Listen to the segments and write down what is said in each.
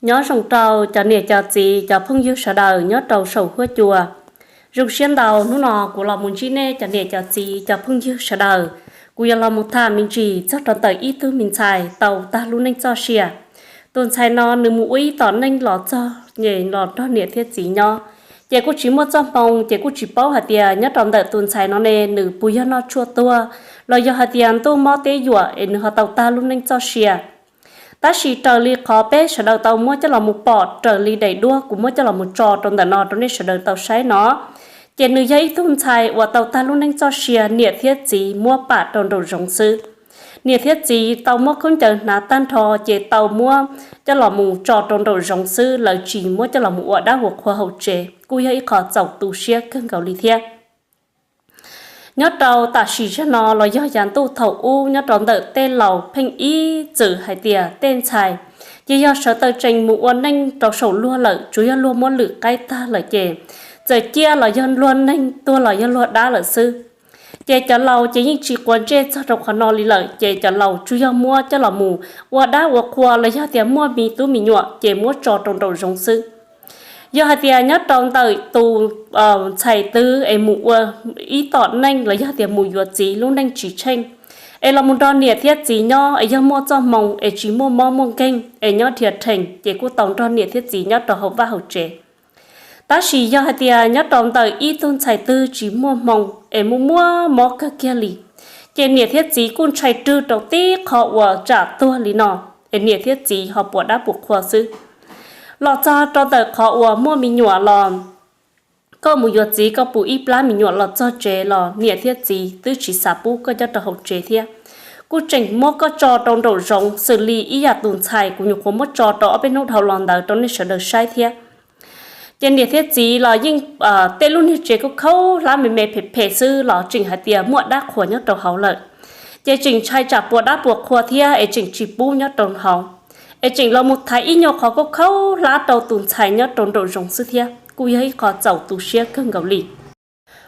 Nyob zoo rau cov niam cov txiv cov phooj ywg sawv daws nyob rau saum huab cua. Zoo siab ntau hnub no kuv los mus ntsib nej cov niam cov txiv cov phooj ywg sawv daws. Kuv yuav los mus tham me ntsis txog rau ntawm ib tug me ntxhais tau tag lub neej txoj sia. Tus ntxhais no nws mus ua ib tom neej los txog nyem los nrog niam thiab txiv nyob, ces kuj tsis muaj txoj hmoo, ces kuj tsis paub hais tias nyob rau ntawm tus ntxhais no ne nws puas yog noj tshuaj tuag los yog hais tias ntuj mob teb yuam es nws ho tau tag lub neej txoj sia. Tab sis raws li qhov peb sawv daws tau muab coj los mus pom raws li daim duab kuv muab coj los mus tso rau ntawm no rau nej sawv daws tau saib no, ces nws yog ib tug ntxhais uas tau tag lub neej txoj sia niam thiab txiv muab pam rau nraum zoov xwb. Niam thiab txiv tau muab khaub ncaws hnav tag nrho ces tau muab coj los mus tso rau nraum zoov xwb, lawv tsis muab coj los mus ua dab ua qhua hauv tsev, kuj yog ib qho txaus tu siab kawg nkaus li thiab. Nyob rau tam sim zag no los yog yav ntuj thaum ub nyob rau ntawm tej laus pheej ib txwm hais tias tej ntxhais ces yog sawv taw tsees mus ua neej rau saum luag lawm, tsuas yog luag muab lwm qaib tag lawm ces txawm ciaj los yog luag neeg, tuag los yog luag dab lawm xwb. Ces cov laus ces yeej tsis quav ntsej txog rau qhov no li lawm, ces cov laus tsuas yog muab coj los mus ua dab ua qhua los yog tias muaj me tub me nyuam ces muab tso rau nraum zoov xwb. Yog hais tias nyob rau ntawm tus ntxhais twg es mus ua ib tom neej los yog tias mus yuav txiv lub neej tsis tsheej, es los mus nrog niam thiab txiv nyob es yog muaj txoj hmoo es tsis muaj mob muaj nkeeg es nyob dhia rhees ces kuj tau nrog niam thiab txiv nyob rau hauv vaj hauv tsev. Tab sis yog hais tias nyob rau ntawm ib tug ntxhais twg tsis muaj hmoo es muaj muaj mob kawg kiag li, ces niam thiab txiv kuj ntshai rwg rau tib qho uas tsam tuag li no, es niam thiab txiv ho puas dab puas qhua xwb. Los txog rau ntawm qhov uas muaj me nyuam los, koj mus yuav txiv koj pum ib plab me nyuam los txog tsev los niam thiab txiv twb tsis xav pub koj coj rau hauv tsev thiab, kuj tseem muab koj tso rau nraum zoov xws li ib yam tus ntxhais kuv nyuam qhuav muab tso rau ob peb hnub dhau los ntawd rau nej sawv daws saib thiab. Ces niam thiab txiv los yeej tej lub niag tsev khaub khaub hlab me me phem phem xwb los tseem hais tias muaj dab qhuas nyob rau hauv lawm, ces tseem ntshai tsam puas dab puas qhua thiab es tseem tsis pub nyob rau hauv, es tseem los mus thaiv ib nyuag qhov khaub khaub hlab rau tus ntxhais nyob rau nraum zoov xwb thiab, kuj yog ib qho txaus tu siab kawg nkaus li.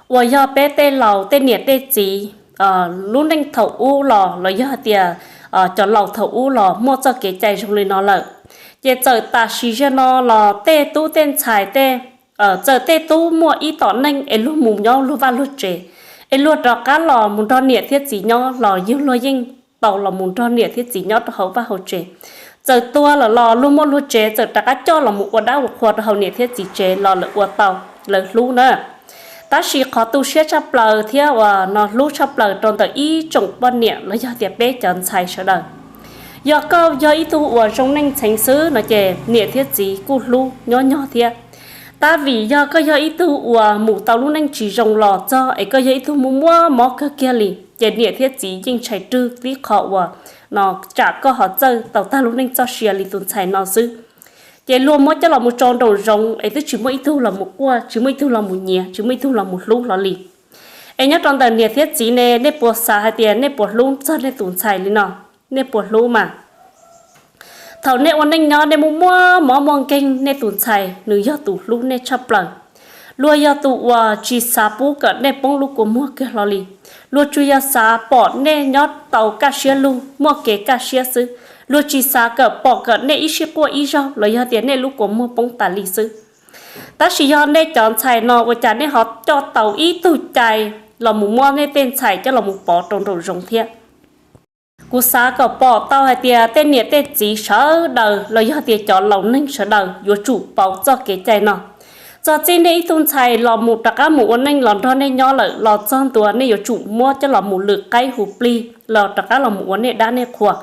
Uas yog peb tej laus tej niam tej txiv lub neej thaum ub los los yog hais tias cov laus thaum ub los muaj txoj kev cai zoo li no lawm, ces txawm tam sim zag no los tej tub tej ntxhais tej, txawm tej tub muaj ib tom neej es luag mus nyob luag vaj luag tsev, es luag rov qab los mus nrog niam thiab txiv nyob los yog luag yeej tau los mus nrog niam thiab txiv nyob rau hauv vaj hauv tsev. Txawm tuag lawm los luag muaj luag tsev, txawm rov qab coj los mus ua dab ua qhua rau hauv niam thiab txiv tsev los lawv ua tau, lawv hlub na. Tab sis qhov tu siab tshaj plaws thiab uas no hlub tshaj plaws rau ntawm ib tsoom poj niam los yog tias peb cov ntxhais sawv daws, yog koj yog ib tug uas zoo neej ntxheev xwb no ces niam thiab txiv kuj hlub nyob nyog thiab. Tab vim yog koj yog ib tug uas mus tau lub neej tsis zoo los txog es koj yog ib tug muaj muaj mob kawg kiag li, ces niam thiab txiv yeej ntshai rwg tib qho uas no tsam koj ho txawj tau tag lub neej txoj sia li tus ntxhais no xwb. Ces luag muab coj los mus tso nraum zoov es twb tsis muaj ib tug los mus quaj, tsis muaj ib tug los mus nyiav, tsis muaj ib tug los mus hlub hlo li. Es nyob rau ntawm niam thiab txiv ne, nej puas xav hais tias nej puas hlub txog nej tus ntxhais li no? Nej puas hlub mas? Thaum nej ua neej nyob nej muaj muaj mob muaj nkeeg, nej tus ntxhais nws yog tus hlub nej tshaj plaws. Luag yog tus uas tsis xav pub kom nej poob lub kua muag kiag hlo li. Luag tsuas yog xav pom nej nyob tau kaj siab lug, muaj kev kaj siab xwb. Luag tsis xav kom pom kom nej ib sij quaj ib zaug los yog tias nej lub kua muag poob tas li xwb. Tab sis yog nej cov ntxhais no ua cas nej ho coj tau ib tug cai los mus muab nej tej ntxhais coj los mus pov rau nraum zoov thiab? Kuv xav kom pom tau hais tias tej niam tej txiv sawv daws los yog tias cov laus neeg sawv daws yuav tsum pauv txoj kev cai no. Txog txij nej ib tug ntxhais los mus rov qab mus ua neej los nrog nej nyob lawm los txog ntua nej yuav tsum muab coj los mus lwm qaib hu plig los rov qab los mus ua nej dab nej qhua,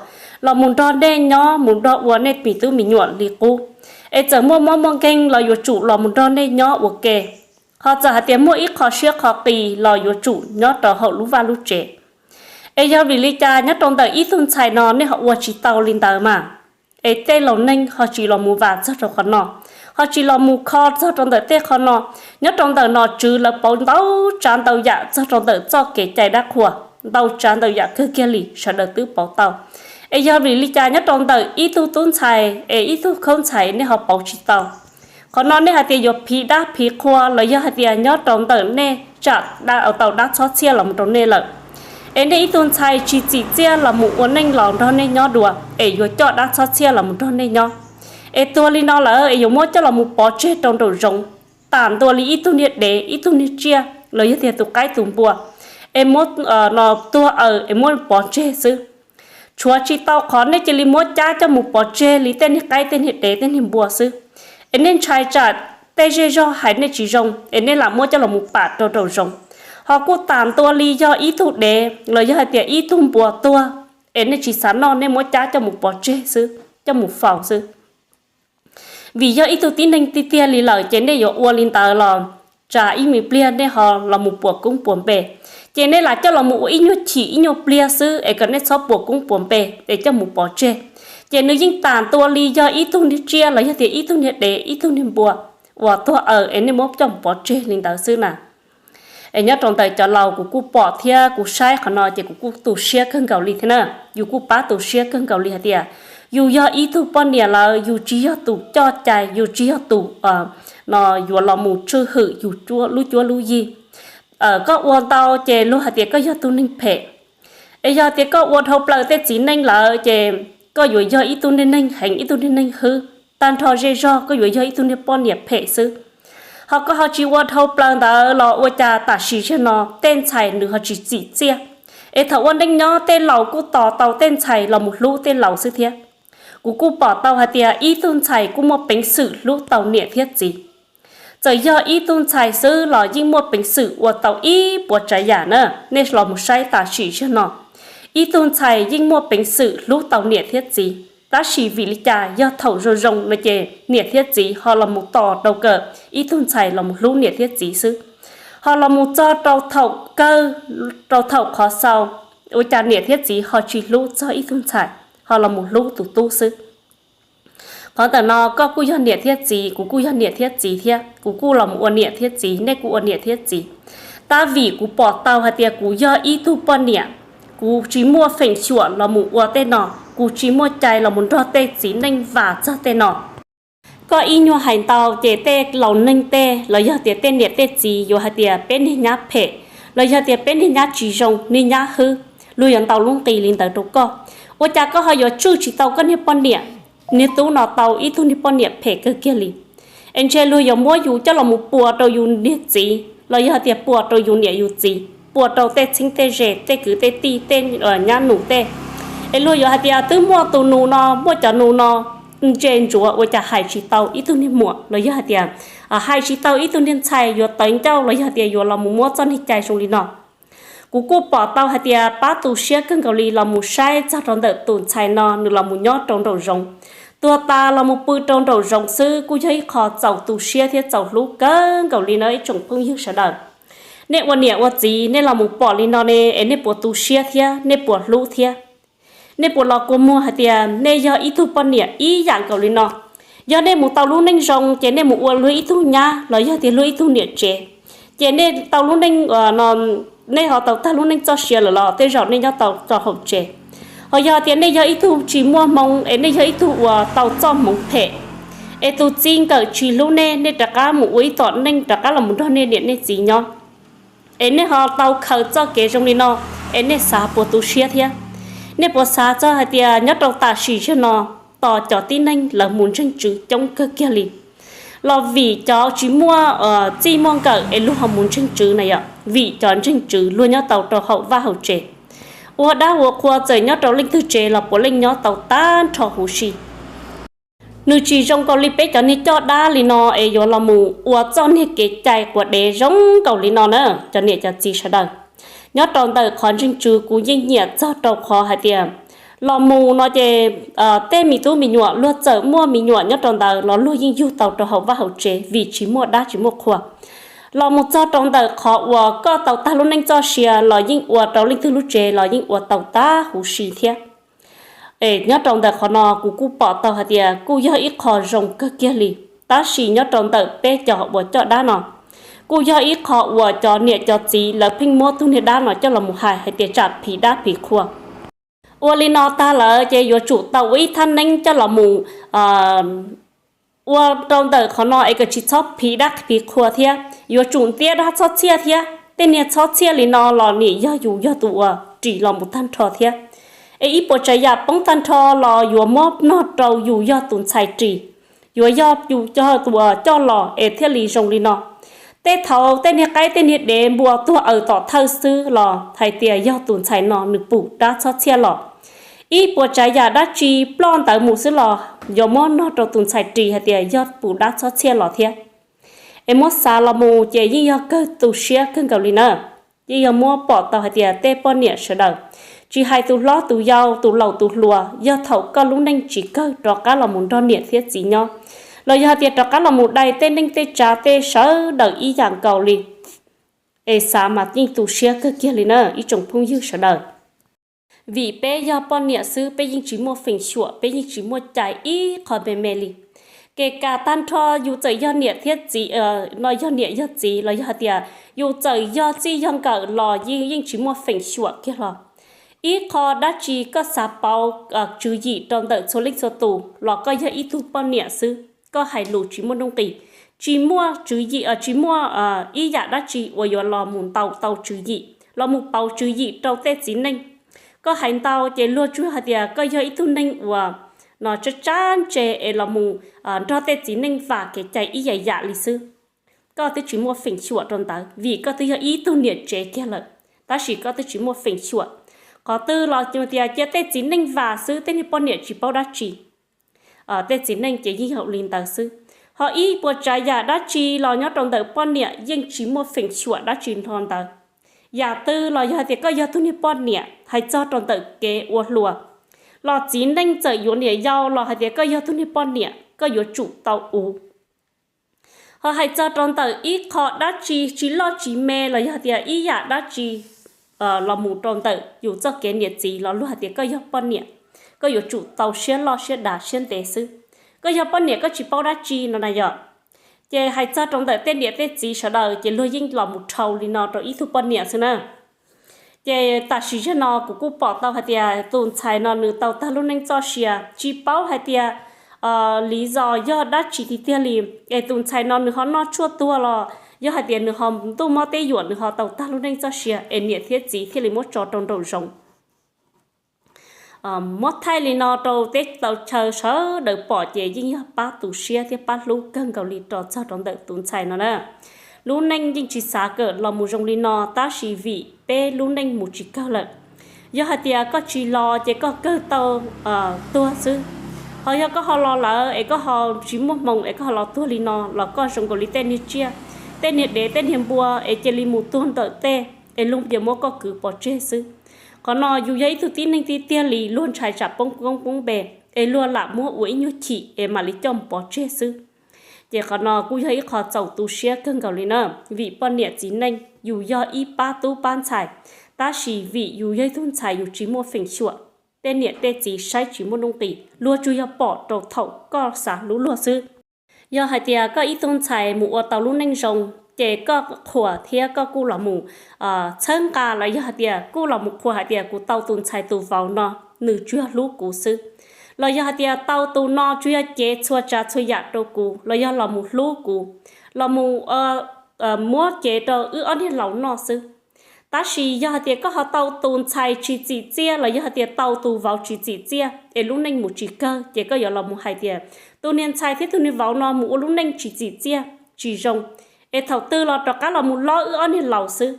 los mus nrog nej nyob mus nrog ua nej me tub me nyuam li qub. Es txawm muaj mob muaj nkeeg los yuav tsum los mus nrog nej nyob ua ke. Ho txawm hais tias muaj ib qho siab qho qis los yuav tsum nyob rau hauv lub vaj lub tsev. Es yog vim li cas nyob rau ntawm ib tug ntxhais no nej ho ua tsis tau li ntawd mas? Es tej laus neeg ho tsis los mus vam txog rau qhov no, ho tsis los mus kho txog rau ntawm tej qho no. Nyob rau ntawm nom tswv lawv pauv ntau tsav ntau yam txog rau ntawm txoj kev cai dab qhuas, ntau tsav ntau yam kawg kiag li sawv daws twb pauv tau. Es yog vim li cas nyob rau ntawm ib tug tub ntxhais es ib tug khaub ntxhais nej ho pauv tsis tau? Qhov no nej hais tias yuav phiv dab phiv qhua los yog hais tias nyob rau ntawm nej tsam tau dab txhob txhiaj los mus rau nej lawm. Es nej ib tug ntxhais tsis txim txiaj los mus ua neej los nrog nej nyob dua, es yuav coj dab txhob txhiaj los mus nrog nej nyob. Es tuag li no lawm es yuav muab coj los mus pov tseg rau nraum zoov, tam ntua li ib tug niag dev, ib tug niag tsiaj los yog tias tus qaib tus npua, es muab no tuag aws es muab pov tseg xwb. Tshuav tsis tau qhov nej cia li muab cab coj mus pov tseg li tej niag qaib, tej niag dev, tej niag npua xwb. Es nej ntshai tsam tej zej zog hais nej tsis zoo es nej lam muab coj los mus pam rau nraum zoov. Ho kuj tam ntua li yog ib tug dev los yog hais tias ib tug npua tuag, es nej tsis xav noj, nej muab cab coj mus pov tseg xwb, coj mus faus xwb. Vim yog ib tug tib neeg tiag tiag li lawm ces nej yuav ua li ntawd los tsam ib me pliag nej ho los mus puas koob puas npe. Ces nej lam coj los mus ua ib nyuag chim ib nyuag pliag xwb es kom nej txhob puas koob puas npe es coj mus pov tseg. Ces nws yeej tam ntua li yog ib tug niag tsiaj los yog tias ib tug niag dev, ib tug niag npua uas tuag aws es nej muab coj mus pov tseg li ntawd xwb na. Es nyob rau ntawm cov laus kuv kuj pom thiab kuv saib qhov no ces kuv kuj tu siab kawg nkaus li thiab na. Yus kuj pab tu siab kawg nkaus li hais tias yus yog ib tug poj niam lawm, yus tsis yog tus coj cai, yus tsis yog tus no yuav los mus tswj hwm yus lub cuab lub yig. Koj ua ntau ces luag hais tias koj yog tus neeg phem. Es yog tias koj ua dhau plaws tej txiv neej lawm ces koj yuav yog ib tug niag neeg heev, ib tug niag neeg hwb, tag nrho zej zog koj yuav yog ib tug niag poj niam phem xwb. Ho koj ho tsis ua dhau plaws ntawd los ua cas tam sim ziag no tej ntxhais nws ho tsis txim txiaj. Es thaum ua neej nyob tej laus kuj tos tau tej ntxhais los mus hlub tej laus xwb thiab. Kuv kuj pom tau hais tias ib tug ntxhais kuj muaj peev xwm hlub tau niam thiab txiv. Txawm yog ib tug ntxhais xwb los yeej muaj peev xwm ua tau ib puas tsav yam na. Nej los mus saib tam sim ziag no, ib tug ntxhais yeej muaj peev xwm hlub tau niam thiab txiv, tab sis vim li cas yog thaum zoo zoo no ces niam thiab txiv ho los mus tos rau kom ib tug ntxhais los mus hlub niam thiab txiv xwb. Ho los mus txog rau thaum kawg, rau thaum qhov xaus, ua cas niam thiab txiv ho tsis hlub txog ib tug ntxhais, ho los mus hlub tus tub xwb. Qhov ntawm no koj kuj yog niam thiab txiv, kuv kuj yog niam thiab txiv thiab, kuv kuj los mus ua niam thiab txiv, nej kuj ua niam thiab txiv. Tab vim kuv pom tau hais tias kuv yog ib tug poj niam, kuv tsis muaj feem xyuam los mus ua tej no, kuv tsis muaj cai los mus nrog tej txiv neej vam txog tej no. Koj ib nyuag hais ntau ces tej laus neeg tej los yog tias tej niam tej txiv yuav hais tias peb niag nyab phem, los yog tias peb niag nyab tsis zoo, niag nyab hwb, luag yuav ntaus lub nqi li ntawd rau koj. Ua cas koj ho yuav tswj tsis tau koj niag poj niam, niag tub no tau ib tug niag poj niam phem kawg kiag li? Es ntshe luag yuav muab yus coj los mus puas rau yus niag txiv los yog tias puas rau yus niam yus txiv, puas rau tej txheeb tej ze, tej kwv tej tij, tej nyab nus tej. Es luag yuav hais tias twb muaj tus nus no, muaj cov nus no, ntse ntsuav ua cas hais tsis tau ib tug niag muam los yog hais tias hais tsis tau ib tug niag ntxhais yuav tawv ncauj los yog hais tias yuav los mus muab txoj niag cai zoo li no. Kuv kuj pom tau hais tias pab tu siab kawg nkaus li los mus saib txog rau ntawm tus ntxhais no nws los mus nyob rau nraum zoov, tuag tas los mus pw rau nraum zoov xwb kuj yog ib qho txaus tu siab thiab txaus hlub kawg nkaus li na ib tsoom phooj ywg sawv daws. Nej ua niam ua txiv nej los mus pom li no ne es nej puas tu siab thiab nej puas hlub thiab? Nej puas los kua muag hais tias nej yog ib tug poj niam ib yam nkaus li no? Yog nej mus tau lub neej zoo ces nej mus ua luag ib tug nyab los yog tias luag ib tug niam tsev, ces nej tau lub neej, nej ho tau tag lub neej txoj sia lawm los tej zaum nej nyob tau rau hauv tsev. Ho yog tias nej yog ib tug tsis muaj hmoov es nej yog ib tug uas tau txoj hmoov phem, es tus txij nkawm tsis hlub nej, nej rov qab mus ua ib tom neej rov qab los mus nrog nej niam nej txiv nyob, es nej ho tau khaws txoj kev zoo li no, es nej xav puas tu siab thiab? Nej puas xav txog hais tias nyob rau tam sim ziag no, tos cov tib neeg lawv mus ntseeg tswv coob kawg kiag li, los vim cov tsis muaj txij muaj nkawm es luag ho mus ntseeg tswv na yom? Vim cov ntseeg tswv luag nyob tau rau hauv vaj hauv tsev, ua dab ua qhua txawm nyob rau leej twg tsev los puav leej nyob tau tag nrho huv si. Nws tsis zoo nkaus li peb cov niag coj dab li no es yuav los mus ua txoj niag kev cai quas dev zoo nkaus li no na cov niam cov txiv sawv daws. Nyob rau ntawm qhov ntseeg tswv kuv yeej nyiam txog rau qhov hais tias los mus no ces tej me tub me nyuam luag txawm muaj me nyuam nyob rau ntawd los luag yeej yug tau rau hauv vaj hauv tsev vim tsis muaj dab tsis muaj qhua. Los mus txog rau ntawm qhov uas koj tau tag lub neej txoj sia los yeej ua rau leej twg lub tsev los yeej ua tau tag huv si thiab. Es nyob rau ntawm qhov no kuv kuj pom tau hais tias kuj yog ib qho zoo kawg kiag li, tab sis nyob rau ntawm peb cov uas coj dab no, kuj yog ib qho uas cov niam cov txiv lawv pheej muab tug niag dab no coj los mus hais hais tias tsam phiv dab phiv qhua. Ua li no tag lawm ces yuav tsum tau ua ib thaj neeb coj los mus ua rau ntawm qhov no es kom tsis txhob phiv dab phiv qhua thiab. Yuav tsum ntiab dab txhob txhiaj thiab, tej niag txhob txhiaj li no los nim yog yus yog tus uas ris los mus tag nrho thiab. Es ib puas tsav yam poob tag nrho los yuav muab nog rau yus yog tus ntxhais ris. yuav yog yus coj los es thiaj li zoo li no. Tej thaum tej niag qaib tej niag dev npua tuag aws tom thawj xwb los hais tias yog tus ntxhais no nws pum dab txhob txhiaj los. Ib puas tsav yam dab tsi ploj ntawd mus xwb los yuav muab nog rau tus ntxhais ris hais tias yog pum dab txhob txhiaj los thiab. Es muab xav los mus ces yeej yog kawg tu siab kawg nkaus li na. Yeej yog muab pom tau hais tias tej poj niam sawv daws, tsis hais tus hlob tus yau tus laus tus hluas, yog thaum koj lub neej tsis kawg rov qab los mus nrog niam thiab txiv nyob, los yog hais tias rov qab los mus dai tej neej tej tsav tej sawv daws ib yam nkaus li, es xav mas yeej tu siab kawg kiag li na ib tsoom phooj ywg sawv daws. Vim peb yog poj niam xwb peb yeej tsis muaj feem xyuam, peb yeej tsis muaj cai ib qho me me li. Kev kam tag nrho yus txawm yog niam thiab txiv, no yog niam yog txiv los yog hais tias yus txawm yog txij yog nkawm los yeej yeej tsis muaj feem xyuam kiag los. Ib qho dab tsi koj xav pauv tswv yim rau ntawm txhua leej txhua tus los koj yog ib tug poj niam xwb, koj hais lus tsis muaj nuj nqis, tsis muaj tswv yim, tsis muaj ib yam dab tsi uas yuav los mus ntaus tau tswv yim, los mus pauv tswv yim rau tej txiv neej. Koj hais ntau ces luag tsuas hais tias koj yog ib tug neeg uas no tsab tsab ntse es los mus nrog tej txiv neej vam kev cai ib yam yam li xwb. Koj twb tsis muaj feem xyuam rau ntawd vim koj twb yog ib tug niam tsev kiag lawm, tab sis koj twb tsis muaj feem xyuam. Qhov twg los tias cia tej txiv neej vam xwb, tej niag poj niam tsis paub dab tsi. Tej txiv neej ces yeej yog li ntawd xwb. Ho ib puas tsav yam dab tsi los nyob rau ntawm poj niam yeej tsis muaj feem xyuam dab tsi nrho ntawd. Yam twg los yog hais tias koj yog tug niag poj niam, hais txog rau ntawm kev ua hluas los txiv neej txawm yuav niam yau los hais tias koj yog tug niag poj niam koj yuav tsum tau uv. Ho hais txog rau ntawm ib qho dab tsi tsis loj tsis me los yog tias ib yam dab tsi los mus rau ntawm yus txoj kev niam txiv los luag hais tias koj yog poj niam, koj yuav tsum tau siab loj siab dav siab ntev xwb. Koj yog poj niam koj tsis paub dab tsi no na yom. Ces hais txog rau ntawm tej niam tej txiv sawv daws ces luag yeej los mus dhau li no rau ib tug poj niam xwb na. Ces tam sim zaum no kuv kuj pom tau hais tias tus ntxhais no nws tau tag lub neej txoj sia tsis paub hais tias li zos yog dab tsi tiag tiag li, es tus ntxhais no nws ho noj tshuaj tuag los yog hais tias nws ho ntuj mob teb yuam nws ho tau tag lub neej txoj sia es niam thiab txiv thiaj li muab tso rau nraum zoov. Muab thaij li no rau teb tau chaw sawv daws pom ces yeej yog pab tu siab thiab pab hlub kawg nkaus li rau txog rau ntawm tus ntxhais no na. Lub neej yeej tsis xav kom los mus zoo li no tab sis vim peb lub neej mus tsis kawg lawm. Yog hais tias koj tsis los ces koj kawg tau tuag xwb. Ho yog koj ho los lawm es koj ho tsis muaj hmoo es koj ho los tuag li no los koj zoo nkaus li tej niag tsiaj, tej niag dev tej niag npua es cia li mus tuag ntawm tej es luag cia muab koj kwv pov tseg xwb. Qhov no yus yog ib tug tib neeg tiag tiag li luag ntshai tsam poob koob poob npe es luag lam muab ua ib nyuag chim es mam li coj mus pov tseg xwb. Ces qhov no kuj yog ib qho txaus tu siab kawg nkaus li na, vim poj niam txiv neej yus yog ib pab tub pab ntxhais, tab sis vim yus yog ib tug ntxhais yus tsis muaj feem xyuam, tej niam tej txiv saib tsis muaj nuj nqis, luag tsuas yog pom rau thaum koj xav hlub luag xwb. Yog hais tias koj ib tug ntxhais mus ua tau lub neej zoo, ces koj qhuas thiab koj kuj los mus txhawb nqa los yog hais tias kuj los mus qhuas hais tias kuv tau tus ntxhais tus vauv no, nws tsuas yog hlub kuv xwb, los yog hais tias tau tus no tsuas yog cev txhua tsav txhua yam rau kuv los yog los mus hlub kuv, los mus muab cev rau wb ob niag laus noj xwb. Tab sis yog hais tias koj ho tau tus ntxhais tsis txim txiaj los yog hais tias tau tus vauv tsis txim txiaj es lub neej mus tsis kawg ces koj yuav los mus hais tias tus niag ntxhais thiab tus niag vauv no mus ua lub neej tsis txim txiaj tsis zoo, es thaum twg los rov qab los mus lob wb ob niag laus xwb.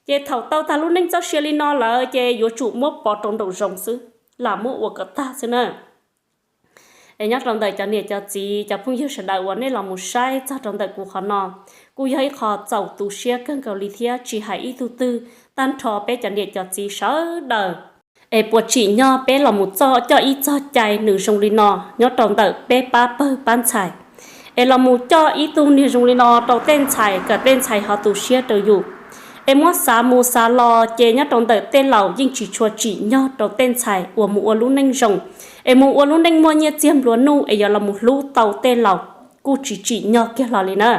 Ces thaum tau tag lub neej txoj sia li no lawm ces yuav tsum muab pov rau nraum zoov xwb, lam muab ua kom tag xwb na. Es nyob rau ntawm cov niam cov txiv cov phooj ywg sawv daws uas nej los mus saib txog rau ntawm kuv qhov no, kuj yog ib qho txaus tu siab kawg nkaus li thiab tsis hais ib tug twg, tag nrho peb cov niam cov txiv sawv daws es puas tsim nyog peb los mus txoj coj ib txoj cai nws zoo li no nyob rau ntawm peb pab pawg pab ntxhais, es los mus coj ib tug niag zoo li no rau tej ntxhais kom tej ntxhais ho tu siab rau yus. Es muab xav mus xav los ces nyob rau ntawm tej laus yeej tsis tshua tsim nyog rau tej ntxhais uas mus ua lub neej zoo, es mus ua lub neej muaj nyiaj txiag nplua nuj es yuav los mus hlub tau tej laus, kuj tsis tsim nyog kiag hlo li na.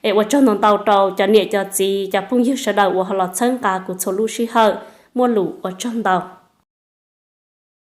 Es ua tsaug ntau ntau rau cov niam cov txiv cov phooj ywg sawv daws uas ho los txhawb nqa kuv txhua lub sij hawm, muaj lus ua tsaug ntau.